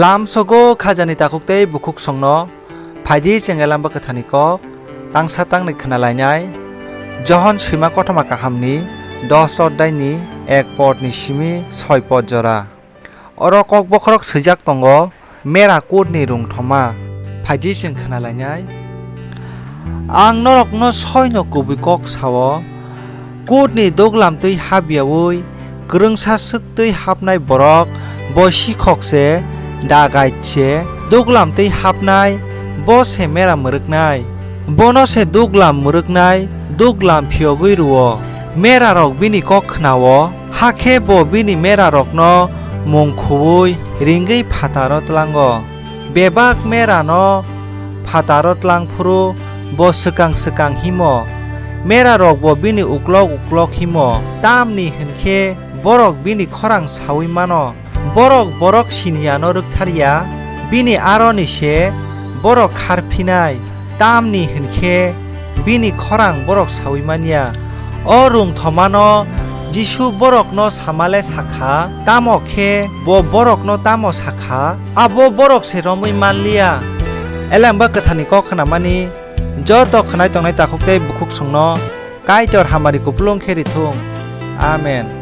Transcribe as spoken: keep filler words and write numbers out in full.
Lamsogo khajani takhuk tei bukhuksongno phaidi chwng Elamba Kwtharni kok tangsa tangnwi khna lainai. Johon swima kothoma kahamni dos oddaini ek podni simi soi pod jora. Oro kok bokhorok swijak tongo, Mera kutni rwngthoma. Phaidi chwng khna lainai. Ang norokno soino kubui kok sao, kutni duglam twi hap yaui kwrwngsa swk twi hapnai borok bo sikhok se, dagait se. Duglam twi hapnai bo se mera mwrwknai. Bono se duglam mwrwknai, duglam phiyogwi rwo. Merarok bini kok khnao, hakhe bo bini merarokno mung khuui ringwi phataro tlango. Bebak merano phataro tlang phuru bo swkang swkang himo, merarokbo bini uklok uklok himo, tamni hwn khe borok bini khorang saui mano. Borok borok sini ano rwkthar ya, bini aroni se borok khar phinai, tamni hwn khe bini khorang borok saui man ya. O rwngthomano Jisu borokno sama le sa kha, tamo khe bo borokno tamo sa kha, abo borok se romwi man liya. Elamba Kwtharni kok khnamani joto khwnai tongnai takhuk tei bukhuksongno Kaitor hamari kupulung khe ri thung. Amen.